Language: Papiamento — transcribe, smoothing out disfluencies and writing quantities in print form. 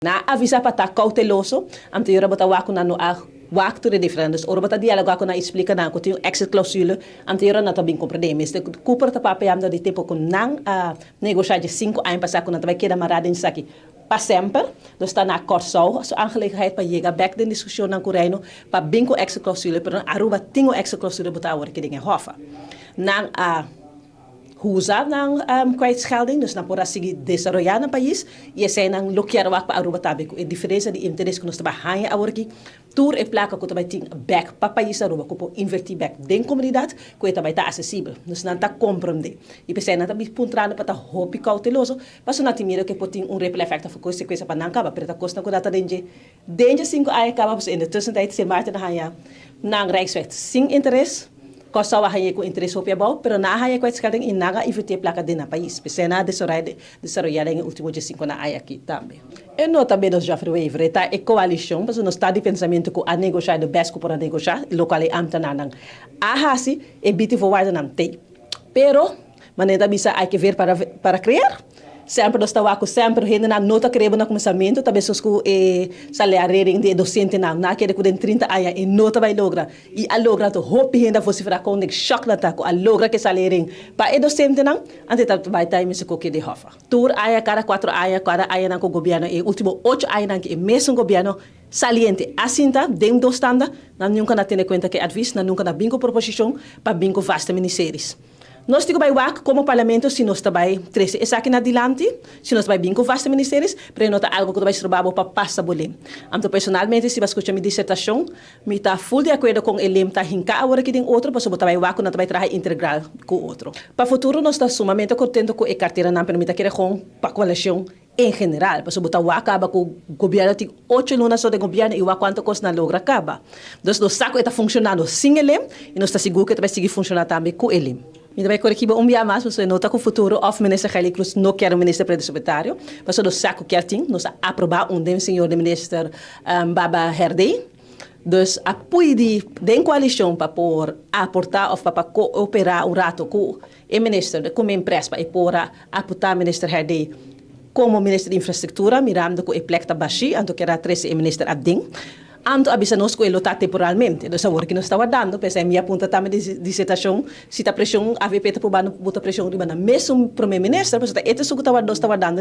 Nan a avisa pa ta cauteloso, anto ora bo ta wak cu nan no a wak tur e diferente. Dus ora bo ta dialoga cu nan y splica nan cu tin un exit clausule, anto ora nan ta bin comprende. Mister Cooper ta papiando di tempo cu nan a negosha dje 5 aña pasa cu nan ta bay keda mara den esaki pa semper. Dus ta na Corsou su aangelegenheid pa yega bek den discusionnan cu Reino pa bin cu exit clausule, pero Aruba tin un exit clausule bo ta awor aki den e hof. Nan a usa nan kwijtschelding, dus nan por a sigui desaroya nan pais, y esey nan lo kier wak pa Aruba tambe, cu e diferencia di interes cu nos ta bay haya awor aki, tur e placa cu ta bay tin bek pa pais Aruba, cu por inverti bek den comunidad, cu e ta bay ta accesibel. Dus nan ta comprende. Y pesey nan ta puntrando pa ta hopi cauteloso, paso nan tin miedo cu por tin un ripple effect of consecuencia pa nan caba, pero ta cosnan cu nan ta den dje 5 aña caba, in de tussentijd Sint Maarten haya nan rijksweg sin interes, Kòrsou a haña ku interes hopi abou, pero nan a haña kwijtschelding i nan a invertí plaka den nan pais. P'esei nan a desaroyá den e último 15 aña aki tambe. E no ta menos Geoffrey Wever, ta e koalishon, pasobra nos ta di pensamentu ku a negoshá e best ku por a negoshá, lokual e ambtenaren a hasi e biti voorwaarden t'ei. Pero, manera bisa, hay que ver para creer. Semper nos ta wak, semper hendenan no ta kere na kuminsamentu, tambe sos ku e salariering di dosentenan, nan a kere ku den 30 aña e no ta bai logra. I a logra, to hopi hende vosifera kon den shock nan ta ku a logra ku salariering pa e dosentenan, anto ta bai ta mes ku de hof. Tur aña, kada 4 aña, kada aña nan ku gobièrnu, e último 8 aña nan ku e mesun gobièrnu saliente a sinta den dos tanda, nan nunka a tene kuenta ku advies, nan nunka a bin ku proposishon pa bin ku vaste ministeries. Nos tin ku bai wak komo parlamento si nos ta bai trese esaki na dilanti, si nos bai bin ku vaste ministeries, pero no ta algu ku bai stroba bo pa pasa bo LEM. Anto personalmente, si bo skucha mi disertashon, mi ta full di akuerdo ku e LEM ta hinká awor aki den otro, pasobra bo ta bai wak ku nan ta bai traha integral ku otro. Pa futuro nos ta sumamente kontentu ku e karteranan, pero mi ta kere ku pa koalishon en general, pasobra bo ta wak kaba ku gobièrnu tin 8 luna so di gobièrnu i wak kuantu kos nan a logra kaba. Dus nos sa ku e ta funshonando sin e LEM i nos ta sigur ku e ta bai sigui funshoná tambe ku e LEM. Mi ta bai koregí un dia mas, pasobra no ta ku futuro òf minister Gerlien Croes no ke minister presidente, pasobra nos sa ku kier tin, nos a aprobá un den señor de minister Baba Herdé. Dus apoio di koalishon pa por aportá òf pa kooperá un ratu ku e minister, ku e empresa, pa por aportá minister Herdé komo minister di infrastruktura, mirando ku e plek ta bashí, anto ku a trese e minister aden. Anto a bisa nos ku e lo ta temporalmente. Dus awor ku nos ta wardando, p'esei mi a puntra tambe di disertashon, si ta preshon, AVP ta probando bota preshon riba na mesun promé minister, pasobra e ta su ku nos ta wardando.